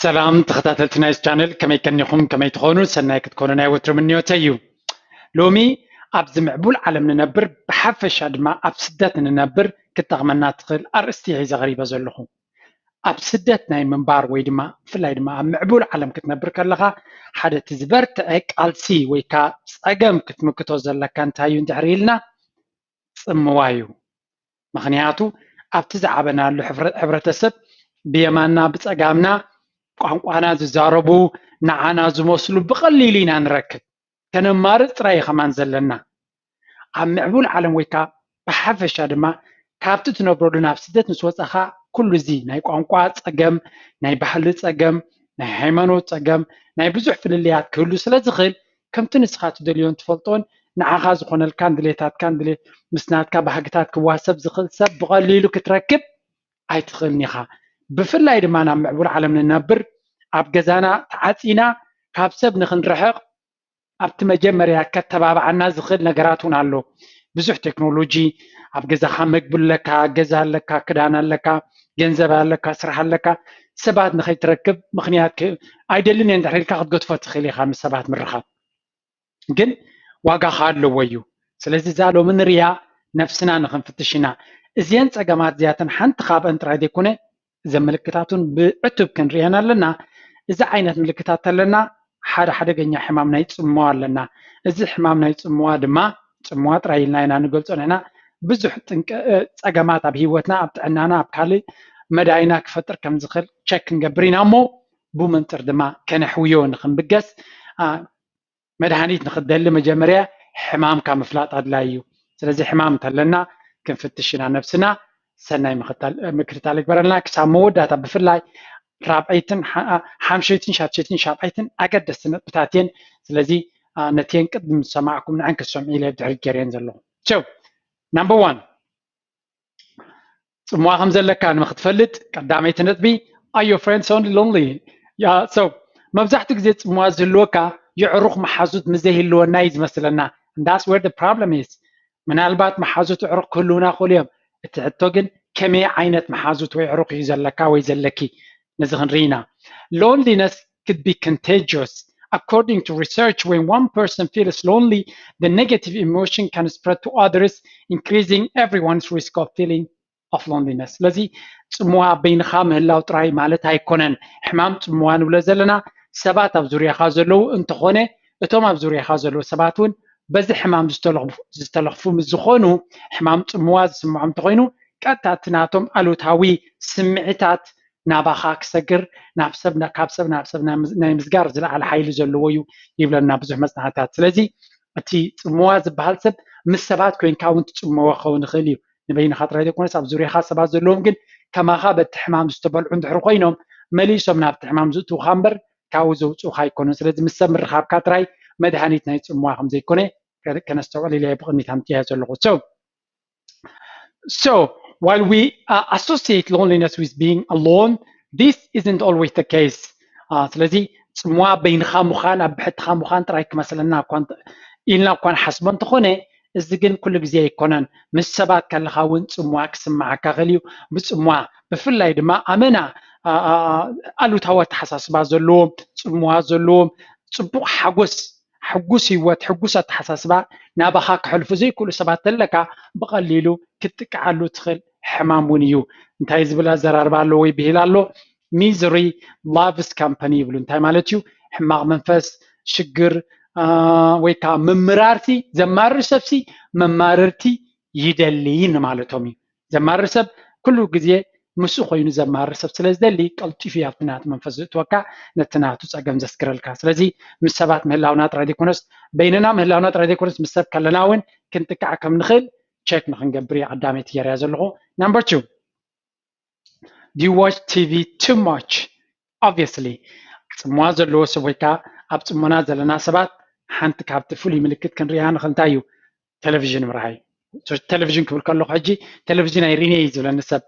ሰላም ተኸታተልቲ ናይዚ ቻነል፣ ከመይ ቀኒኹም? ከመይ ትኾኑ? ሰናይ ክትኮኑ ናይ ወትሩ ምንዮተይ እዩ። ሎሚ ኣብዚ ምዕቡል ዓለም ንነብር፣ ብሓፈሻ ድማ ኣብ ስደት ንነብር ክትጠቕመና ትኽእል ኣርእስቲ ሒዘ ቀሪበ ዘለኹ። ኣብ ስደት ናይ ምንባር ወይ ድማ ብፍላይ ድማ ኣብ ምዕቡል ዓለም ክትነብር ከለኻ ሓደ እቲ ዝበርትዐ ቃልሲ ወይ ከዓ ፀገም ክትምክቶ ዘለካ እንታይ እዩ እንድሕር ኢልና ፅምዋ እዩ። ምኽንያቱ ኣብቲ ዝዓበናሉ ሕብረ- ሕብረተሰብ ብየማና ብፀጋምና ቋንቋና ዝዛረቡ ንዓና ዝመስሉ ብቐሊሉ ኢና ንረክብ። ከነማርፅ ጥራይ እዩ ከማን ዘለና። ኣብ ምዕቡል ዓለም ወይ ከዓ ብሓፈሻ ድማ ካብቲ ትነብረሉ ናብ ስደት ምስ ወፃኻ ኩሉ እዚ ናይ ቋንቋ ፀገም፣ ናይ ባህሊ ፀገም፣ ናይ ሃይማኖት ፀገም፣ ናይ ብዙሕ ፍልልያት ክህሉ ስለ ዝኽእል ከምቲ ንስኻ ትደልዮን ትፈልጦን ንዓኻ ዝኾነልካን ድሌታትካን ድሌት ምስ ናትካ ባህግታት ክዋሰብ ዝኽእል ሰብ ብቐሊሉ ክትረክብ ኣይትኽእልን ኢኻ። ብፍላይ ድማ ናብ ምዕቡል ዓለም ንነብር ኣብ ገዛና ተዓፂና ካብ ሰብ ንኽንርሕቕ ኣብቲ መጀመርያ ከተባብዓና ዝኽእል ነገራት እውን ኣሎ። ብዙሕ ቴክኖሎጂ፣ ኣብ ገዛኻ መግቢ ኣለካ፣ ገዛ ኣለካ፣ ክዳን ኣለካ፣ ገንዘብ ኣለካ፣ ስራሕ ኣለካ፣ ሰባት ንኸይትረክብ ምኽንያት ክ- ኣይደልን እየ እንድሕር ኢልካ ክትገድፎ ትኽእል ኢኻ ምስ ሰባት ምርኻብ። ግን ዋጋ ከ ኣለዎ እዩ። ስለዚ እዛ ሎሚ ንሪኣ ነፍስና ንኽንፍትሽ ኢና። እዚአን ፀገማት እዚኣተን ሓንቲ ካብአን ጥራይ ዘይኮነ እዘን ምልክታት እውን ብዕቱብ ክንሪአን ኣለና። እዚ ዓይነት ምልክታት ተለና ሓደ ሓደገኛ ሕማም ናይ ፅምዋ ኣለና። እዚ ሕማም ናይ ፅምዋ ድማ ፅምዋ ጥራይ ኢልና ኢና ንገልፆ ንሕና። ብዙሕ ጥንቀ- እ፣ ፀገማት ኣብ ህይወትና፣ ኣብ ጥዕናና፣ ኣብ ካልእ መዳይና ክፈጥር ከም ዝኽእል ቸክ ክንገብር ኢና እሞ ብመንፅር ድማ ከነሕውዮ ንኽንብገስ አ፣ መድሃኒት ንኽትደሊ መጀመርያ ሕማምካ ምፍላጥ ኣድላይ እዩ። ስለዚ ሕማም እንተለና ክንፍትሽ ኢና ነብስና። ሰናይ ምክታል- ምክትታል ይግበረልና ክሳብ መወዳእታ። ብፍላይ ራብዐይትን ሓ- ሓምሸይትን ሻድሸይትን ሻብዓይትን ኣገደስቲ ነጥብታት እየን። ስለዚ አ፣ ነቲየን ቅድም ዝሰማዕኩም ንዐን ክሰምዑ ኢለ ድሕሪት ገይረየን ዘለኹ። So number one፣ ፅምዋ ከም ዘለካ ንክትፈልጥ ቀዳመይቲ ነጥቢ፣ are your friends only lonely? Yeah, so መብዛሕትኡ ግዜ ፅምዋ ዝህልወካ የዕሩኽ መሓዙት ምስ ዘይህልወና እዩ ዝመስለና። And that's where the problem is. ምናልባት መሓዙት የዕሩኽ ክህልውና ይኽእሉ እዮም። እቲ ሕቶ ግን ከመይ ዓይነት መሓዙት ወይ የዕሩኽ እዩ ዘለካ ወይ ዘለኪ? ነዚ ክንርኢ ኢና። Loneliness could be contagious. According to research, when one person feels lonely, the negative emotion can spread to others, increasing everyone's risk of feeling of loneliness. ስለዚ ፅምዋ በይንኻ ምህላው ጥራይ ማለት ኣይኮነን። ሕማም ፅምዋ ንብሎ ዘለና ሰባት ኣብ ዙርያኻ ዘለዉ እንተኾነ እቶም ኣብ ዙርያኻ ዘለዉ ሰባት እውን በዚ ሕማም ዝተለኽፉ ምስ ዝኾኑ ሕማም ፅምዋ ዝስምዖም እንተኾይኑ ቀጥታ እቲ ናቶም ኣሉታዊ ስምዒታት ናባኻ ክሰግር ናብ ሰብ ካብ ሰብ ናብ ሰብ ናይ ምዝጋር ዝለዓለ ሓይሊ ዘለዎ እዩ ይብለና ብዙሕ መፅናዕትታት። ስለዚ እቲ ፅምዋ ዝበሃል ሰብ ምስ ሰባት ኮይንካ እውን ትፅምዎ ክኸውን ይኽእል እዩ። ንበይንኻ ጥራይ ዘይኮነስ ኣብ ዙርያኻ ሰባት ዘለዎም ግን ከማኻ በቲ ሕማም ዝተበልዑ እንድሕር ኮይኖም መሊሶም ናብቲ ሕማም ዝእትውኻ እምበር ካብኡ ዘውፅኡኻ ኣይኮኑን። ስለዚ ምስ ሰብ ምርኻብካ ጥራይ መድሃኒት ናይ ፅምዋ ከም ዘይኮነ ከነስተውዕል ኢለ ብቕድሚት ኣምፅያ ዘለኹ። So So, while we uh, associate loneliness with being alone, this isn't always the case. Uh, ስለዚ ፅምዋ በይንኻ ምዃን ኣብ ብሕትኻ ምዃን ጥራይ ክመስለና ኢልና እኳ ንሓስቦ እንተኾነ እዚ ግን ኩሉ ግዜ ኣይኮነን። ምስ ሰባት ከለኻ እውን ፅምዋ ክስምዓካ ክእል እዩ። ብፅምዋ ብፍላይ ድማ ኣመና ኣሉታዊ ኣተሓሳስባ ዘለዎም፣ ፅምዋ ዘለዎም፣ ፅቡቕ ሓጎስ ሕጉስ ህይወት ሕጉስ ኣተሓሳስባ ናባኻ ክሕልፉ ዘይክእሉ ሰባት ተለካ ብቐሊሉ ክትጥቅዓሉ ትኽእል ሕማም እውን እዩ። እንታይ ዝብል ኣዘራርባ ኣሎ ወይ ብሂል ኣሎ? Misery loves company ይብሉ። እንታይ ማለት እዩ? ሕማቕ መንፈስ፣ ሽግር ወይ ከዓ ምምራርቲ ዘማርር ሰብሲ መማርርቲ ይደሊ ንማለቶም እዩ። ዘማርር ሰብ ኩሉ ግዜ ምስኡ ኮይኑ ዘማርር ሰብ ስለ ዝደሊ ቀልጢፉ እዩ ኣብቲ ናቱ መንፈስ ዝእትወካ ነቲ ናቱ ፀገም ዘስግረልካ። ስለዚ ምስ ሰባት ምህላውና ጥራይ ዘይኮነስ በይንና ምህላውና ጥራይ ዘይኮነስ ምስ ሰብ ከለና እውን ክንጥቃዕ ከም ንኽእል ቸክ ንክንገብር እየ ቀዳመይቲ ገይረያ ዘለኹ። Number two, do you watch T V too much? Obviously ፅምዋ ዘለዎ ሰብ ወይ ከዓ ኣብ ፅሞና ዘለና ሰባት ሓንቲ ካብቲ ፍሉይ ምልክት ክንሪኣ ንኽእል እንታይ እዩ? ቴሌቪዥን ምርኣይ። ቴሌቪዥን ክብል ከለኹ ሕጂ ቴሌቪዥን ኣይሪእን እየ ዝብለኒ ሰብ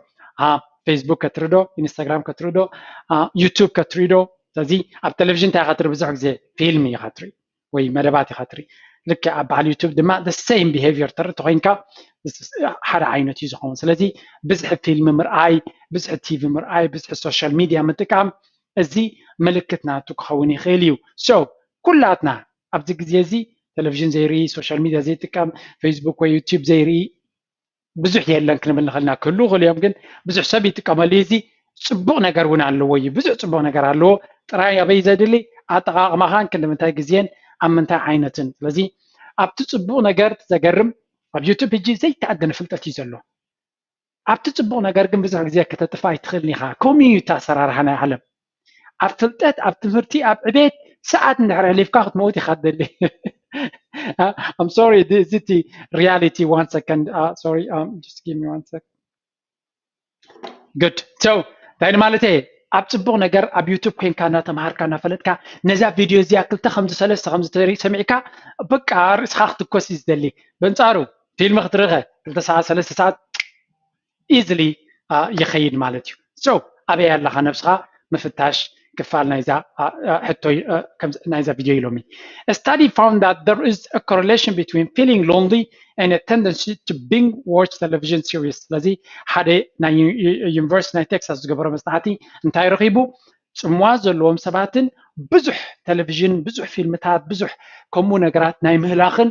ፌስቡክ ከትርኢ ዶ፣ ኢንስታግራም ከትርኢ ዶ፣ ዩቱብ ከትርኢ ዶ። ስለዚ ኣብ ቴሌቪዥን እንታይ ኢኻ ትርኢ? ብዙሕ ግዜ ፊልም ኢኻ ትርኢ ወይ መደባት ኢኻ ትርኢ። ልክዕ ኣብ በዓል ዩቱብ ድማ the same behavior ተርኢ ተኮይንካ ሓደ ዓይነት እዩ ዝኸውን። ስለዚ ብዝሒ ፊልም ምርኣይ፣ ብዝሒ ቲቪ ምርኣይ፣ ብዝሒ ሶሻል ሚድያ ምጥቃም እዚ ምልክት ናቱ ክኸውን ይኽእል እዩ። So ኩላትና ኣብዚ ግዜ እዚ ቴሌቪዥን ዘይርኢ፣ ሶሻል ሚድያ ዘይጥቀም፣ ፌስቡክ ወይ ዩቲዩብ ዘይርኢ ብዙሕ የለን ክንብል ንኽእል ኢና። ክህሉ ይኽእሉ እዮም፣ ግን ብዙሕ ሰብ ይጥቀመሉ እዩ። እዚ ፅቡቕ ነገር እውን ኣለዎ እዩ። ብዙሕ ፅቡቕ ነገር ኣለዎ። ጥራይ ኣበይ ዘድሊ ኣጠቓቕማኻን ክንዲ ምንታይ ግዜን ኣብ ምንታይ ዓይነትን። ስለዚ ኣብቲ ፅቡቕ ነገር ዘገርም ኣብ ዩቱብ ሕጂ ዘይተኣደነ ፍልጠት እዩ ዘሎ። ኣብቲ ፅቡቕ ነገር ግን ብዙሕ ግዜ ከተጥፋ ኣይትኽእልን ኢኻ። ከምኡ እዩ እቲ ኣሰራርሓ ናይ ዓለም። ኣብ ፍልጠት፣ ኣብ ትምህርቲ፣ ኣብ ዕቤት ሰዓት እንድሕር ሕሊፍካ ክትመውት ኢኻ ትደሊ። I'm sorry፣ እዚ እቲ reality። One second, sorry, just give me one second. Good. So እንታይ ማለት እየ? ኣብ ፅቡቕ ነገር ኣብ ዩቱብ ኮይንካ እናተምሃርካ እናፈለጥካ ነዛ ቪድዮ እዚኣ ክልተ ከምዚ ሰለስተ ከምዚ ተርኢ ሰሚዕካ በቃ ርእስኻ ክትኮስ እዩ ዝደሊ። በንፃሩ ፊልም ክትርኢ ከ ክልተ ሰዓት ሰለስተ ሰዓት ኢዝሊ ይኸይድ ማለት እዩ። So ኣበይ ኣለኻ ነብስኻ ምፍታሽ ክፋል ናይዛ ሕቶ ናይዛ ቪድዮ ኢሎሚ። A study found that there is a correlation between feeling lonely and a tendency to binge watch television series። ስለዚ ሓደ ናይ ዩኒቨርሲቲ ናይ ቴክሳስ ዝገበሮ መፅናዕቲ እንታይ ረኺቡ? ፅምዋ ዘለዎም ሰባትን ብዙሕ ቴሌቪዥን፣ ብዙሕ ፊልምታት፣ ብዙሕ ከምኡ ነገራት ናይ ምህላኽን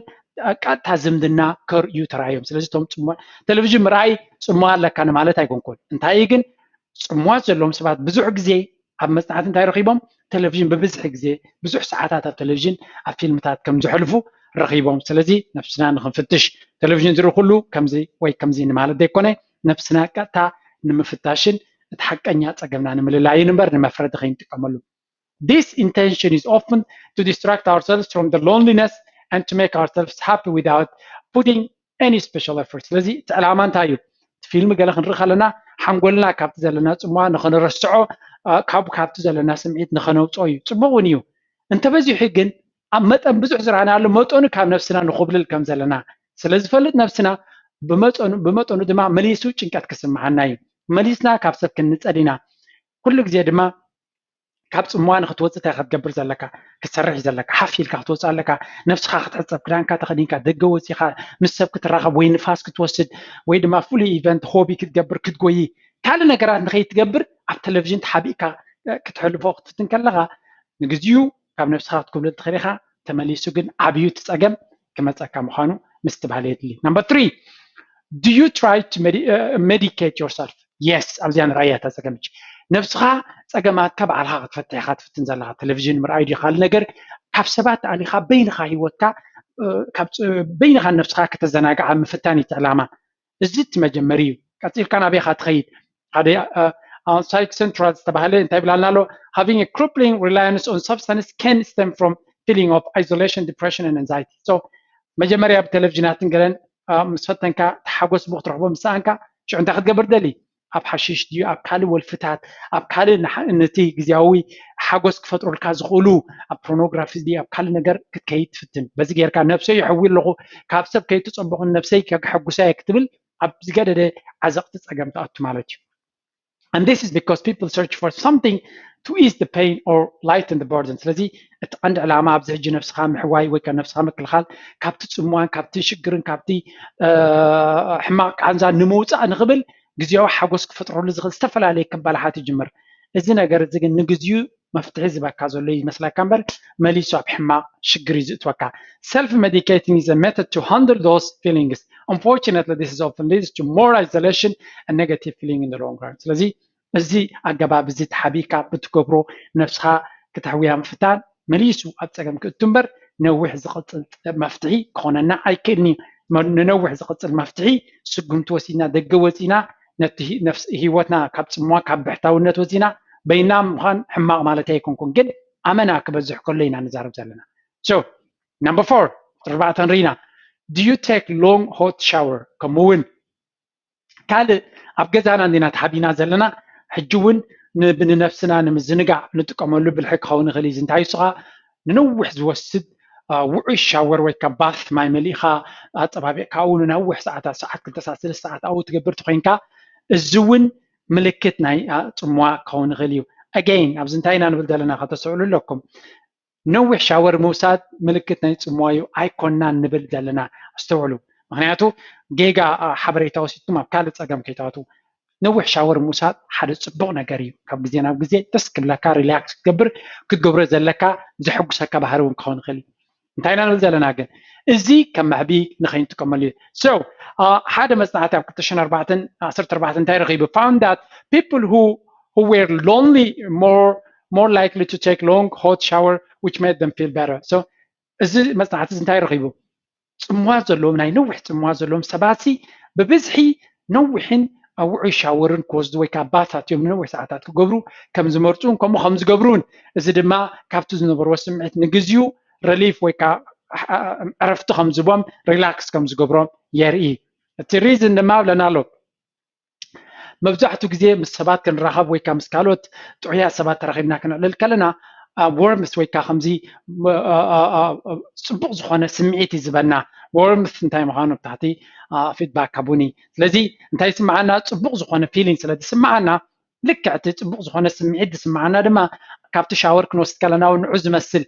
ቀጥታ ዝምድና ከርእዩ ተራእዮም። ስለዚ እቶም ፅምዋ፣ ቴሌቪዥን ምርኣይ ፅምዋ ኣለካ ንማለት ኣይኮንኩን። እንታይ ግን ፅምዋ ዘለዎም ሰባት ብዙሕ ግዜ ኣብ መፅናዕቲ እንታይ ረኺቦም? ቴሌቪዥን ብብዝሒ ግዜ ብዙሕ ሰዓታት ኣብ ቴሌቪዥን ኣብ ፊልምታት ከም ዘሕልፉ ረኺቦም። ስለዚ ነብስና ንክንፍትሽ ቴሌቪዥን ዝርኢ ኩሉ ከምዚ ወይ ከምዚ ንማለት ዘይኮነ ነብስና ቀጥታ ንምፍታሽን እቲ ሓቀኛ ፀገምና ንምልላይን እምበር ንመፍረዲ ከይንጥቀመሉ። This intention is often to distract ourselves from the loneliness and to make ourselves happy without putting any special effort። ስለዚ እቲ ዕላማ እንታይ እዩ? እቲ ፊልም ገለ ክንርኢ ከለና ሓንጎልና ካብቲ ዘለና ፅምዋ ንክንረስዖ ካብ ካብቲ ዘለና ስምዒት ንኸነውፅኦ እዩ። ፅቡቅ እውን እዩ። እንተበዚሑ ግን ኣብ መጠን ብዙሕ ዝረኣናሉ መጠኑ ካብ ነብስና ንኹብልል ከም ዘለና ስለ ዝፈልጥ ነብስና ብመጠኑ ብመጠኑ ድማ መሊሱ ጭንቀት ክስምዓና እዩ። መሊስና ካብ ሰብ ክንንፀል ኢና። ኩሉ ግዜ ድማ ካብ ፅምዋ ንክትወፅእ እንታይ ክትገብር ዘለካ? ክትሰርሕ እዩ ዘለካ። ሓፍ ኢልካ ክትወፅእ ኣለካ። ነብስኻ ክትሕፀብ፣ ክዳንካ ተኸዲንካ ደገ ወፂኻ ምስ ሰብ ክትራኸብ ወይ ንፋስ ክትወስድ ወይ ድማ ፍሉይ ኢቨንት ሆቢ ክትገብር ክትጎይ ካልእ ነገራት ንኸይትገብር ኣብ ቴሌቪዥን ተሓቢእካ ክትሕልፎ ክትፍትን ከለኻ ንግዚኡ ካብ ነብስኻ ክትኩብልል ትኽእል ኢኻ። ተመሊሱ ግን ዓብዩ እቲ ፀገም ክመፀካ ምዃኑ ምስትብሃል የድሊ። Number three, do you try to medicate yourself? Yes። ኣብዚኣ ንርኣያ እታ ፀገም። ነብስኻ ፀገማትካ ባዕልኻ ክትፈትሕ ኢኻ ትፍትን ዘለኻ። ቴሌቪዥን ምርኣይ ድዩ ካልእ ነገር? ካብ ሰባት ኣሊኻ በይንኻ ህይወትካ በይንኻ ነብስኻ ከተዘናግዓ ምፍታን እዩ እቲ ዕላማ። እዚ እቲ መጀመሪ እዩ። ቀፂልካ ናበይኻ ትኸይድ? ሓደ ሳይክ ሰንትራል ዝተባህለ እንታይ ይብላልና ኣሎ? Having a crippling reliance on substance can stem from feeling of isolation, depression and anxiety. So መጀመርያ ብቴሌቪዥናትን ገለን ምስ ፈተንካ እቲ ሓጎስ ብኡ ክትረኽቦ ምስ ሰኣንካ ሽዑ እንታይ ክትገብር ደሊ? ኣብ ሓሽሽ ድዩ ኣብ ካልእ ወልፍታት ኣብ ካልእ ነቲ ግዜያዊ ሓጎስ ክፈጥሩልካ ዝኽእሉ ኣብ ፖርኖግራፊ ድዩ ኣብ ካልእ ነገር ክትከይድ ትፍትን። በዚ ጌርካ ነብሰይ የሕዊ ኣለኹ፣ ካብ ሰብ ከይትፀበኹን ነብሰይ ከግሐጉሳ እየ ክትብል ኣብ ዝገደደ ዓዘቕቲ ፀገም ትኣቱ ማለት እዩ። And this is because people search for something to ease the pain or lighten the burden። ስለዚ እቲ ቀንዲ ዕላማ ኣብዚ ሕጂ ነብስኻ ምሕዋይ ወይ ከዓ ነብስኻ ምክልኻል ካብቲ ፅምዋን ካብቲ ሽግርን ካብቲ ሕማቕ ቃንዛ ንምውፃእ ንኽብል ግዜያዊ ሓጎስ ክፈጥረሉ ዝኽእል ዝተፈላለየ ክባላሓት ይጅምር። እዚ ነገር እዚ ግን ንግዚኡ መፍትሒ ዝበካ ዘሎ ይመስለካ እምበር መሊሱ ኣብ ሕማቕ ሽግር እዩ ዝእትወካ። Self medicating is a method to handle those feelings. Unfortunately, this is often leads to more isolation and negative feeling in the long run. ስለዚ እዚ ኣገባብ እዚ ተሓቢእካ ብትገብሮ ነብስኻ ክተሕውያ ምፍታን መሊሱ ኣብ ፀገም ክእቱ እምበር ነዊሕ ዝቕፅል መፍትሒ ክኾነና ኣይክእልን እዩ። ንነዊሕ ዝቕፅል መፍትሒ ስጉምቲ ወሲድና ደገ ወፂና ነቲ ህይወትና ካብ ፅምዋ ካብ ብሕታውነት ወፂና በይና ምዃን ሕማቕ ማለት ኣይኮንኩን፣ ግን ኣመና ክበዝሕ ከሎ ኢና ንዛረብ ዘለና። So number four፣ ርባዕተን ርኢና፣ do you take long hot shower? ከምኡ እውን ካልእ ኣብ ገዛና እንዲና ተሓቢና ዘለና ሕጂ እውን ንነብስና ንምዝንጋዕ ንጥቀመሉ ብልሒ ክኸውን ይኽእል እዩ። እንታይ ንስኻ ንነዊሕ ዝወስድ ውዑይ ሻወር ወይ ከዓ ባፍ ማይ መሊእኻ ኣፀባቢቕካ ኣብኡ ንነዊሕ ሰዓታት ሰዓት ክልተ ሰዓት ሰለስተ ሰዓት ኣብኡ ትገብር ተኮይንካ እዚ እውን ምልክት ናይ ፅምዋ ክኸውን ይኽእል እዩ። Again ኣብዚ እንታይ ኢና ንብል ዘለና ከተስተውዕሉ ኣለኩም። ነዊሕ ሻወር ምውሳድ ምልክት ናይ ፅምዋ እዩ ኣይኮናን ንብል ዘለና። ኣስተውዕሉ። ምክንያቱ ጌጋ ሓበሬታ ወሲድኩም ኣብ ካልእ ፀገም ከይትኣትዉ። ነዊሕ ሻወር ምውሳድ ሓደ ፅቡቕ ነገር እዩ። ካብ ግዜ ናብ ግዜ ደስ ክብለካ፣ ሪላክስ ክትገብር ክትገብሮ ዘለካ ዘሐጉሰካ ባህሪ እውን ክኸውን ይኽእል እዩ። እንታይ ኢና ንብል ዘለና ግን? እዚ ከም መዕቢ ንኸይንጥቀመሉ እዩ። So ሓደ መፅናዕቲ ኣብ ክልተ ሽሕን ኣርባዕተን ዓሰርተ ኣርባዕተ እንታይ ረኺቡ? Found that people who who were lonely more more likely to take long hot shower which made them feel better. So እዚ መፅናዕቲ እዚ እንታይ ረኺቡ? ፅምዋ ዘለዎም፣ ናይ ነዊሕ ፅምዋ ዘለዎም ሰባት ሲ ብብዝሒ ነዊሕን ኣብ ውዑይ ሻወርን ክወስዱ ወይ ከዓ ባታት እዮም ንነዊሕ ሰዓታት ክገብሩ ከም ዝመርፁን ከምኡ ከም ዝገብሩን፣ እዚ ድማ ካብቲ ዝነበርዎ ስምዒት ንግዚኡ ረሊፍ ወይ ከዓ ዕረፍቲ ከም ዝቦም፣ ሪላክስ ከም ዝገብሮም የርኢ። እቲ ሪዝን ድማ ብለና ኣሎ። መብዛሕትኡ ግዜ ምስ ሰባት ክንራኸብ ወይ ከዓ ምስ ካልኦት ጥዑያት ሰባት ተራኺብና ክነዕልል ከለና ወርምስ ወይ ከዓ ከምዚ ፅቡቕ ዝኾነ ስምዒት እዩ ዝበና። ወርምስ እንታይ ምዃኑ ኣብ ታሕቲ ፊድባክ ሃቡኒ። ስለዚ እንታይ ይስምዓና? ፅቡቕ ዝኾነ ፊሊንግ ስለ ዝስምዓና፣ ልክዕ እቲ ፅቡቕ ዝኾነ ስምዒት ዝስምዓና ድማ ካብቲ ሻወር ክንወስድ ከለና እውን ንዑ ዝመስል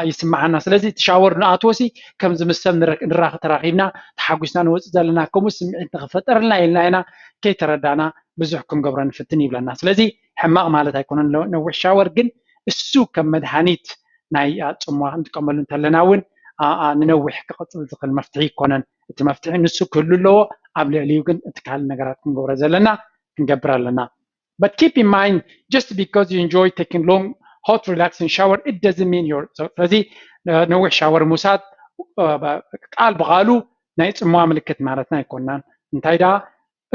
ይስምዓና። ስለዚ እቲ ሻወር ንኣትዎ ሲ ከምዚ ምስ ሰብ ንራኸ ተራኺብና ተሓጒስና ንወፅእ ዘለና ከምኡ ስምዒት ንኽፈጠረልና ኢልና ኢና ከይተረዳና ብዙሕ ክንገብሮ ንፍትን ይብለና። ስለዚ ሕማቕ ማለት ኣይኮነን ነዊሕ ሻወር፣ ግን እሱ ከም መድሃኒት ናይ ፅምዋ ክንጥቀመሉ እንተለና እውን ንነዊሕ ክቕፅል ዝኽእል መፍትሒ ይኮነን። እቲ መፍትሒ ንሱ ክህሉ ኣለዎ። ኣብ ልዕሊኡ ግን እቲ ካልእ ነገራት ክንገብሮ ዘለና ክንገብር ኣለና። But keep in mind, just because you enjoy taking long hot relaxing shower, it doesn't mean you're so ስለዚ ነዊሕ ሻወር ምውሳድ ቃል ብቃሉ ናይ ፅምዋ ምልክት ማለትና ኣይኮናን። እንታይ ደኣ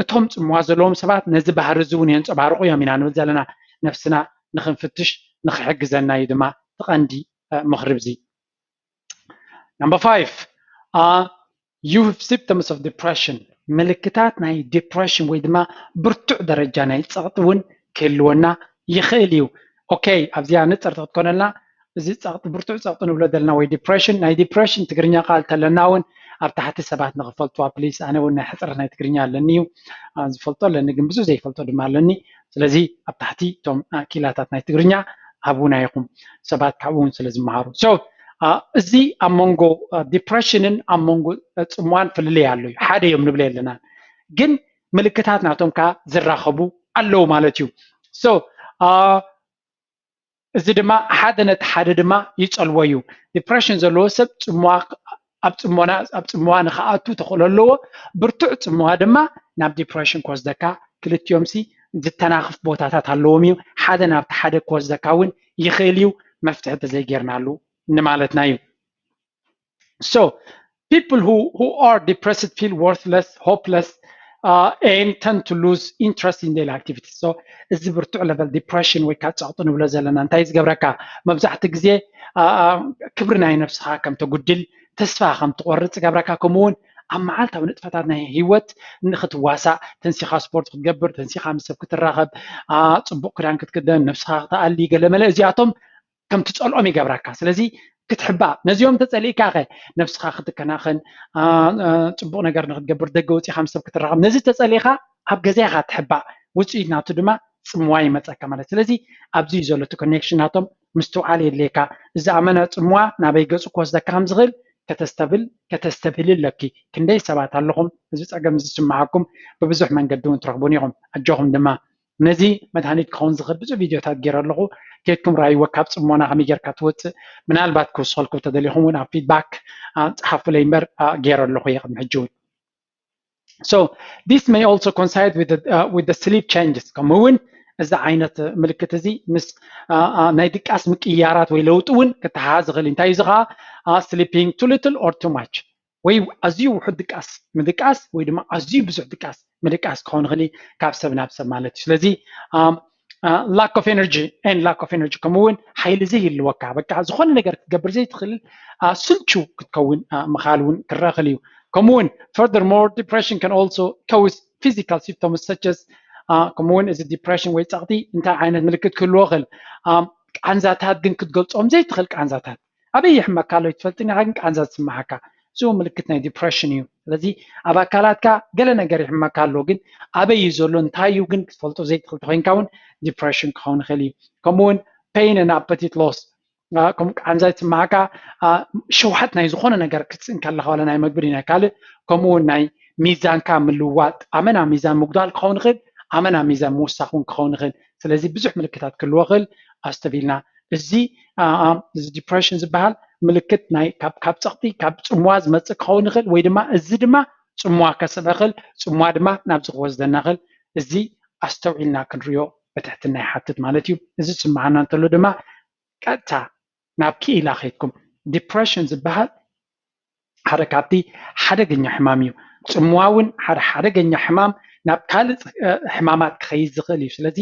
እቶም ፅምዋ ዘለዎም ሰባት ነዚ ባህሪ እዚ እውን የንፀባርቑ እዮም ኢና ንብል ዘለና። ነፍስና ንክንፍትሽ ንክሕግዘና እዩ ድማ እቲ ቀንዲ ምኽሪ እዚ። Number five, uh, you have symptoms of depression. ምልክታት ናይ ዲፕሬሽን ወይ ድማ ብርቱዕ ደረጃ ናይ ፀቕጢ እውን ክህልወና ይኽእል እዩ። ኦኬ፣ ኣብዚኣ ንፅርቲ ክትኮነልና እዚ ፀቕጢ ብርቱዕ ፀቕጢ ንብሎ ዘለና ወይ ዲፕሬሽን፣ ናይ ዲፕሬሽን ትግርኛ ቃል ተለና እውን ኣብ ታሕቲ ሰባት ንክፈልጥዋ ፕሊስ። ኣነ እውን ናይ ሕፅረት ናይ ትግርኛ ኣለኒ እዩ ዝፈልጦ ኣለኒ፣ ግን ብዙ ዘይፈልጦ ድማ ኣለኒ። ስለዚ ኣብ ታሕቲ እቶም ኪላታት ናይ ትግርኛ ሃቡና ኢኹም፣ ሰባት ካብኡ እውን ስለ ዝመሃሩ። So እዚ ኣብ መንጎ ዲፕሬሽንን ኣብ መንጎ ፅምዋን ፍልልይ ኣሎ እዩ። ሓደ እዮም ንብለ የለናን፣ ግን ምልክታት ናቶም ከዓ ዝራኸቡ ኣለዉ ማለት እዩ። So እዚ ድማ ሓደ ነቲ ሓደ ድማ ይፀልዎ እዩ። ዲፕሬሽን ዘለዎ ሰብ ፅምዋ ኣብ ፅሞና ኣብ ፅምዋ ንክኣቱ ተኽእሎ ኣለዎ። ብርቱዕ ፅምዋ ድማ ናብ ዲፕሬሽን ክወስደካ፣ ክልቲኦም ሲ ዝተናኽፍ ቦታታት ኣለዎም እዩ። ሓደ ናብቲ ሓደ ክወስደካ እውን ይኽእል እዩ፣ መፍትሒ ተዘይጌርናሉ ንማለትና እዩ። So people who who are depressed feel worthless, hopeless, uh, and tend to lose interest in daily activities. So እዚ ብርቱዕ ለቨል ዲፕሬሽን ወይ ከዓ ፀቕጢ ንብሎ ዘለና እንታይ ዝገብረካ? መብዛሕትኡ ግዜ ክብሪ ናይ ነብስኻ ከም ተጉድል፣ ተስፋ ከም ትቆርፅ ይገብረካ። ከምኡ እውን ኣብ መዓልታዊ ንጥፈታት ናይ ህይወት ንክትዋሳእ፣ ተንሲኻ ስፖርት ክትገብር፣ ተንሲኻ ምስ ሰብ ክትራኸብ፣ ፅቡቕ ክዳን ክትክደን፣ ነብስኻ ክትኣሊ፣ ገለመለ እዚኣቶም ከም ትፀልኦም ይገብረካ። ስለዚ ክትሕባእ፣ ነዚኦም ተፀሊእካ ኸ ነብስኻ ክትከናኸን፣ ፅቡቕ ነገር ንክትገብር፣ ደገ ወፂኻ ምስ ሰብ ክትራኸብ፣ ነዚ ተፀሊእካ ኣብ ገዛ ኢኻ ትሕባእ። ውፅኢት ናቱ ድማ ፅምዋ ይመፀካ ማለት። ስለዚ ኣብዚ እዩ ዘሎ እቲ ኮኔክሽን ናቶም ምስትውዓል የድልየካ። እዚ ኣመና ፅምዋ ናበይ ገፁ ክወስደካ ከም ዝኽእል ከተስተብል ከተስተብህሊ ኣለኪ። ክንደይ ሰባት ኣለኹም እዚ ፀገም እዚ ዝስምዓኩም፣ ብብዙሕ መንገዲ እውን ትረኽቡን ኢኹም። ኣጆኹም ድማ ነዚ መድሃኒት ክኸውን ዝኽእል ብዙሕ ቪድዮታት ገይረ ኣለኹ። ኬድኩም ራይዎ ካብ ፅሞና ከመይ ጌርካ ትወፅእ፣ ምናልባት ክውስኸልኩም ተደሊኹም እውን ኣብ ፊድባክ ፀሓፉለይ እምበር ገይረ ኣለኹ እየ ቅድሚ ሕጂ እውን። So this may also coincide with the, uh, with the sleep changes. ከምኡ እውን እዚ ዓይነት ምልክት እዚ ምስ ናይ ድቃስ ምቅያራት ወይ ለውጢ እውን ክተሓሓዝ ይኽእል። እንታይ እዚ ከዓ sleeping too little or too much ወይ ኣዝዩ ውሑድ ድቃስ ምድቃስ ወይ ድማ ኣዝዩ ብዙሕ ድቃስ ምድቃስ ክኸውን ይኽእል ካብ ሰብ ናብ ሰብ ማለት እዩ። ስለዚ lack of energy and lack of energy ከምኡ እውን ሓይሊ ዘይህልወካ በቃ ዝኾነ ነገር ክትገብር ዘይትኽእል ስልቹ ክትከውን ምኻል እውን ክረኽል እዩ። ከምኡ እውን furthermore depression can also cause physical symptoms such as ከምኡ እውን እዚ ዲፕሬሽን ወይ ፀቕጢ እንታይ ዓይነት ምልክት ክህልዎ ይኽእል? ቃንዛታት ግን ክትገልፆም ዘይትኽእል ቃንዛታት ኣበይ ይሕመካ ኣሎ ይትፈልጥን ኢኻ፣ ግን ቃንዛ ዝስምዓካ እሱ ምልክት ናይ ዲፕሬሽን እዩ። ስለዚ ኣብ ኣካላትካ ገለ ነገር ይሕመካ ኣሎ፣ ግን ኣበይ እዩ ዘሎ እንታይ እዩ ግን ክትፈልጦ ዘይትኽእል ተኮይንካ እውን ዲፕሬሽን ክኸውን ይኽእል እዩ። ከምኡ እውን pain and appetite loss፣ ከምኡ ቃንዛ ዝስምዓካ፣ ሸውሃት ናይ ዝኾነ ነገር ክትስእን ከለኻ ዋላ ናይ መግቢ ናይ ካልእ፣ ከምኡ እውን ናይ ሚዛንካ ምልዋጥ፣ ኣመና ሚዛን ምጉዳል ክኸውን ይኽእል። ኣመና ሚዛን ምውሳኽ እውን ክኸውን ይኽእል። ስለዚ ብዙሕ ምልክታት ክህልዎ ይኽእል። ኣስተቢልና እዚ እዚ ዲፕሬሽን ዝበሃል ምልክት ናይ ካብ ጸቕጢ ካብ ጽምዋ ዝመጽእ ክኸውን ይኽእል፣ ወይ ድማ እዚ ድማ ጽምዋ ከስዕብ ይኽእል፣ ጽምዋ ድማ ናብዚ ክወስደና ይኽእል። እዚ ኣስተውዒልና ክንሪኦ ብትሕትና ይሓትት ማለት እዩ። እዚ ዝስምዓና እንተሎ ድማ ቀጥታ ናብ ክኢላ ከይድኩም። ዲፕሬሽን ዝበሃል ሓደ ካብቲ ሓደገኛ ሕማም እዩ። ጽምዋ እውን ሓደ ሓደገኛ ሕማም፣ ናብ ካልእ ሕማማት ክኸይድ ዝኽእል እዩ። ስለዚ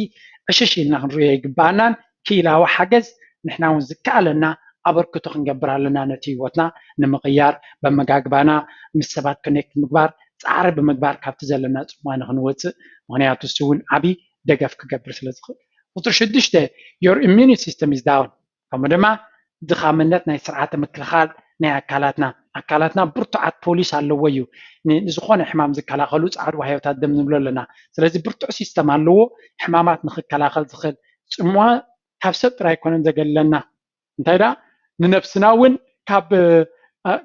ዕሽሽ ኢልና ክንሪኦ ይግባኣናን ክኢላዊ ሓገዝ ንሕና እውን ዝከኣለና ኣበርክቶ ክንገብር ኣለና። ነቲ ህይወትና ንምቕያር በመጋግባና ምስ ሰባት ኮኔክት ምግባር፣ ጻዕሪ ብምግባር ካብቲ ዘለና ጽምዋ ንክንወፅእ፣ ምክንያቱ እሱ እውን ዓብዪ ደገፍ ክገብር ስለ ዝኽእል። ቁፅሪ ሽዱሽተ፣ your immune system is down። ከምኡ ድማ ድኻምነት ናይ ስርዓተ ምክልኻል ናይ ኣካላትና ኣካላትና ብርቱዓት ፖሊስ ኣለዎ እዩ። ንዝኾነ ሕማም ዝከላኸሉ ፃዕዱ ዋህዮታት ደም ንብሎ ኣለና። ስለዚ ብርቱዕ ሲስተም ኣለዎ ሕማማት ንክከላኸል ዝኽእል። ፅምዋ ካብ ሰብ ጥራይ ኣይኮነን ዘገለና፣ እንታይ ደኣ ንነብስና እውን ካብ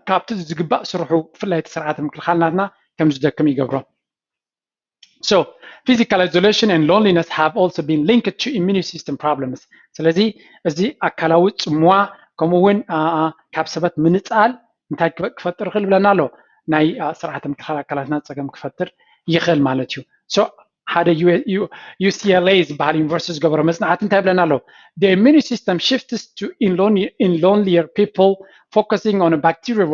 ካብቲ ዝግባእ ስርሑ ብፍላይ እቲ ስርዓተ ምክልኻል ናትና ከም ዝደክም ይገብሮ። So physical isolation and loneliness have also been linked to immune system problems። ስለዚ እዚ ኣካላዊ ጽምዋ ከምኡ እውን ካብ ሰባት ምንጻል እንታይ ክፈጥር ይኽእል ብለና ኣሎ? ናይ ስርዓተ ምክልኻል ኣካላትና ጸገም ክፈጥር ይኽእል ማለት እዩ። So ሓደ ዩ ሲ ኤል ኤ ዝበሃል ዩኒቨርሲቲ ዝገበሮ መጽናዕቲ እንታይ ብለና ኣሎ? The immune system shifts to in lonelier people focusing on bacteria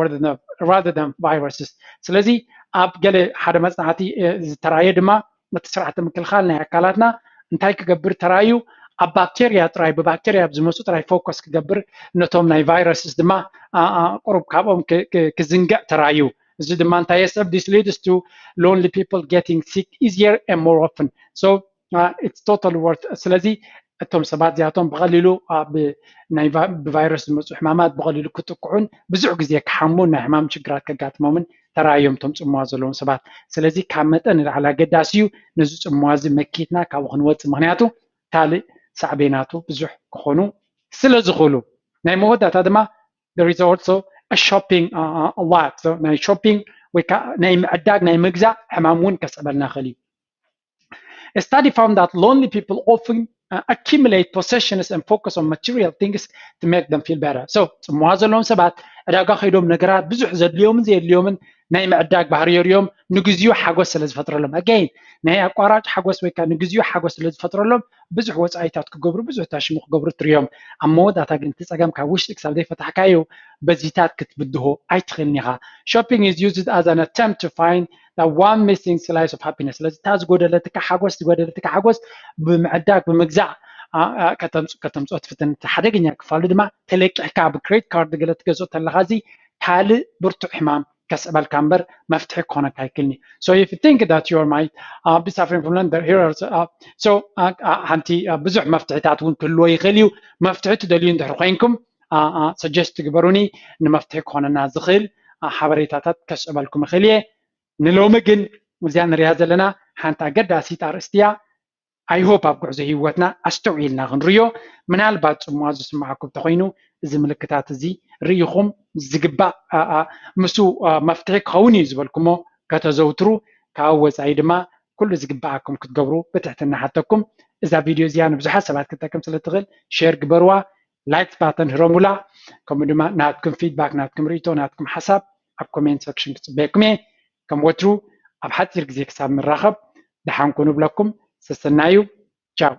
rather than viruses። ስለዚ ኣብ ገለ ሓደ መጽናዕቲ ዝተራየ ድማ እቲ ስርዓተ ምክልኻል ናይ ኣካላትና እንታይ ክገብር ተራዩ? ኣብ ባክቴርያ ጥራይ ብባክቴርያ ኣብ ዝመፁ ጥራይ ፎከስ ክገብር፣ ነቶም ናይ ቫይረስስ ድማ ቁሩብ ካብኦም ክዝንግዕ ተራዩ። እዚ ድማ እንታይ የስዕብ? This leads to lonely people getting sick easier and more often. So it's totally worth. ስለዚ እቶም ሰባት እዚኣቶም ብቐሊሉ ብቫይረስ ዝመፁ ሕማማት ብቐሊሉ ክጥቅዑን ብዙሕ ግዜ ክሓሙን ናይ ሕማም ችግራት ከጋጥሞምን ተራእዮም እቶም ፅምዋ ዘለዎም ሰባት። ስለዚ ካብ መጠን ንላዕሊ ኣገዳሲ እዩ ነዚ ፅምዋ እዚ መኪትና ካብኡ ክንወፅእ፣ ምክንያቱ ካልእ ሳዕቤናቱ ብዙሕ ክኾኑ ስለ ዝኽእሉ። ናይ መወዳእታ ድማ there is also a shopping a lot። ናይ ሾፒንግ ወይ ከዓ ናይ ምዕዳግ ናይ ምግዛእ ሕማም እውን ከስዕበልና ይኽእል እዩ። A study found that lonely people often uh, accumulate possessions and focus on material things to make them feel better. So ፅምዋ ዘለዎም ሰባት ዕዳጋ ከይዶም ነገራት ብዙሕ ዘድልዮምን ዘየድልዮምን ናይ ምዕዳግ ባህሪ የርእዮም፣ ንግዚኡ ሓጎስ ስለ ዝፈጥረሎም። Again ናይ ኣቋራጭ ሓጎስ ወይ ከዓ ንግዚኡ ሓጎስ ስለ ዝፈጥረሎም ብዙሕ ወፃኢታት ክገብሩ ብዙሕ ታሽሙ ክገብሩ ትርእዮም። ኣብ መወዳእታ ግን እቲ ፀገም ካብ ውሽጢ ክሳብ ዘይፈታሕካዮ በዚታት ክትብድሆ ኣይትኽእልን ኢኻ። Shopping is used as an attempt to find the one missing slice of happiness። ስለዚ እታ ዝጎደለትካ ሓጎስ ዝጎደለትካ ሓጎስ ብምዕዳግ ብምግዛእ ከተምፅኦ ትፍትን። እቲ ሓደገኛ ክፋሉ ድማ ተለቂሕካ ብክሬዲት ካርድ ገለ ትገዝኦ ተለካ እዚ ካልእ ብርቱዕ ሕማም ከስዕበልካ እምበር መፍትሒ ክኾነካ ኣይክልኒ። So if you think that you might uh, be suffering from loneliness, here are uh, so uh, uh, ሓንቲ uh, ብዙሕ መፍትሕታት እውን ክህልዎ ይኽእል እዩ። መፍትሒ ትደልዩ እንድሕር ኮይንኩም uh, uh, suggest ትግበሩኒ፣ ንመፍትሒ ክኾነና ዝኽእል uh, ሓበሬታታት ከስዕበልኩም ይኽእል እየ። ንሎሚ ግን እዚኣ ንሪኣ ዘለና ሓንቲ ኣገዳሲት ኣርእስቲ እያ። I hope ኣብ ጉዕዞ ህይወትና ኣስተውዒልና ክንርዮ። ምናልባት ፅምዋ ዝስምዓኩም ተኮይኑ እዚ ምልክታት እዚ ርኢኹም ዝግባእ ምስ መፍትሒ ክኸውን እዩ ዝበልኩሞ ከተዘውትሩ፣ ካብ ወፃኢ ድማ ኩሉ ዝግባኣኩም ክትገብሩ ብትሕትና ሓተኩም። እዛ ቪድዮ እዚኣ ንብዙሓት ሰባት ክትጠቅም ስለ ትኽእል ሼር ግበርዋ፣ ላይክ ባተን ህረሙላ፣ ከምኡ ድማ ናትኩም ፊድባክ፣ ናትኩም ርእይቶ፣ ናትኩም ሓሳብ ኣብ ኮሜንት ሰክሽን ክፅበየኩም እየ። ከም ወትሩ ኣብ ሓፂር ግዜ ክሳብ ንራኸብ ደሓን ኩኑ ብለኩም። ሰሰናዩ። ቻው።